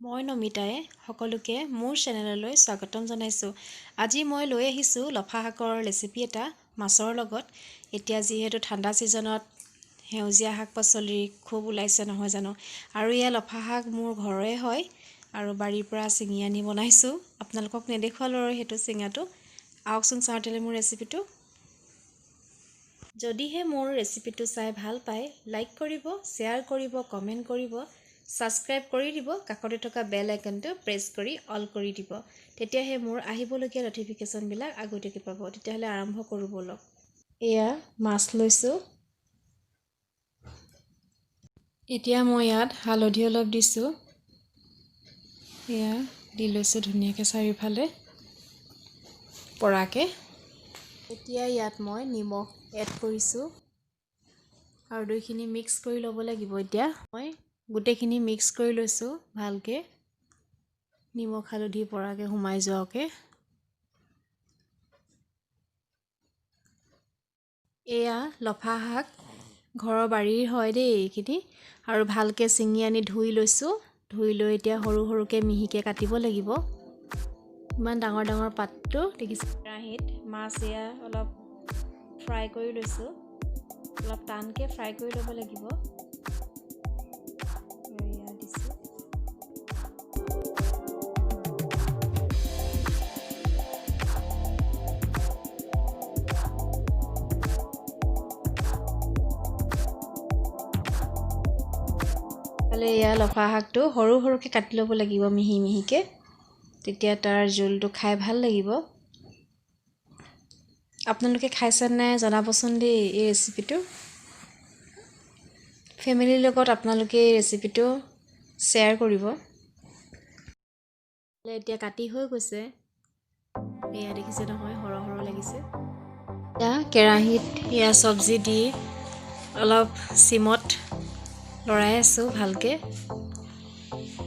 মই নমিতাই সকলোকে মোৰ চেনেললৈ স্বাগতম জনাইছোঁ। আজি মই লৈ আহিছোঁ লফা শাকৰ ৰেচিপি এটা মাছৰ লগত। এতিয়া যিহেতু ঠাণ্ডা ছিজনত সেউজীয়া শাক পাচলি খুব ওলাইছে নহয় জানো, আৰু এয়া লফা শাক মোৰ ঘৰৰে হয় আৰু বাৰীৰ পৰা ছিঙি আনি বনাইছোঁ। আপোনালোকক নেদেখুৱালোঁ আৰু সেইটো ছিঙাটো। আহকচোন চাওঁ তেতিয়াহ'লে মোৰ ৰেচিপিটো। যদিহে মোৰ ৰেচিপিটো চাই ভাল পায়, লাইক কৰিব, শ্বেয়াৰ কৰিব, কমেণ্ট কৰিব, ছাবস্ক্ৰাইব কৰি দিব, কাষতে থকা বেল আইকনটো প্ৰেছ কৰি অল কৰি দিব। তেতিয়াহে মোৰ আহিবলগীয়া ন'টিফিকেশ্যনবিলাক আগতীয়াকৈ পাব। তেতিয়াহ'লে আৰম্ভ কৰোঁ ব'লক। এয়া মাছ লৈছোঁ। এতিয়া মই ইয়াত হালধি অলপ দিছোঁ। এয়া দি লৈছোঁ ধুনীয়াকৈ চাৰিওফালে পৰাকৈ। এতিয়া ইয়াত মই নিমখ এড কৰিছোঁ আৰু দুইখিনি মিক্স কৰি ল'ব লাগিব। এতিয়া মই গোটেইখিনি মিক্স কৰি লৈছোঁ ভালকৈ, নিমখ হালধি পৰাকৈ সোমাই যোৱাকৈ। এয়া লফা শাক ঘৰৰ বাৰীৰ হয় দেই এইখিনি, আৰু ভালকৈ ছিঙি আনি ধুই লৈছোঁ। ধুই লৈ এতিয়া সৰু সৰুকৈ মিহিকৈ কাটিব লাগিব। ইমান ডাঙৰ ডাঙৰ পাতটো দেখিছে। কেৰাহীত মাছ এয়া অলপ ফ্ৰাই কৰি লৈছোঁ, অলপ টানকৈ ফ্ৰাই কৰি ল'ব লাগিব। এয়া দিছোঁ। এয়া লফা শাকটো সৰু সৰুকৈ কাটি ল'ব লাগিব মিহি মিহিকৈ, তেতিয়া তাৰ জোলটো খাই ভাল লাগিব। আপোনালোকে খাইছে নাই জনাবচোন দেই এই ৰেচিপিটো। ফেমিলিৰ লগত আপোনালোকে এই ৰেচিপিটো শ্বেয়াৰ কৰিব। এতিয়া কাটি হৈ গৈছে। এয়া দেখিছে নহয়, সৰহ সৰহ লাগিছে। এতিয়া কেৰাহীত এয়া চব্জি দি অলপ চিমত লৰাই আছোঁ ভালকৈ।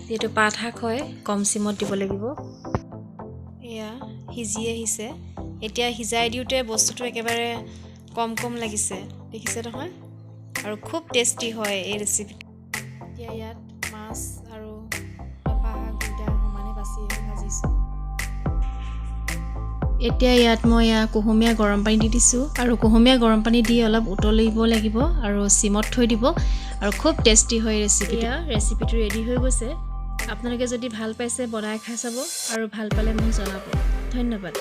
যিহেতু পাত শাক হয়, কম চিমত দিব লাগিব। এয়া সিজি আহিছে। এতিয়া সিজাই দিওঁতে বস্তুটো একেবাৰে কম কম লাগিছে, দেখিছে নহয়, আৰু খুব টেষ্টি হয় এই ৰেচিপিটো। এতিয়া ইয়াত মাছ আৰু লফা শাক দুইটা সমানে বাছি ভাজিছোঁ। এতিয়া ইয়াত মই কুহুমীয়া গৰম পানী দি দিছোঁ, আৰু কুহুমীয়া গৰম পানী দি অলপ উতলিব লাগিব আৰু চিমত থৈ দিব, আৰু খুব টেষ্টি হয় ৰেচিপিটো। ৰেচিপিটো ৰেডি হৈ গৈছে। আপোনালোকে যদি ভাল পাইছে বনাই খাই চাব, আৰু ভাল পালে মোক জনাব। ধন্যবাদ।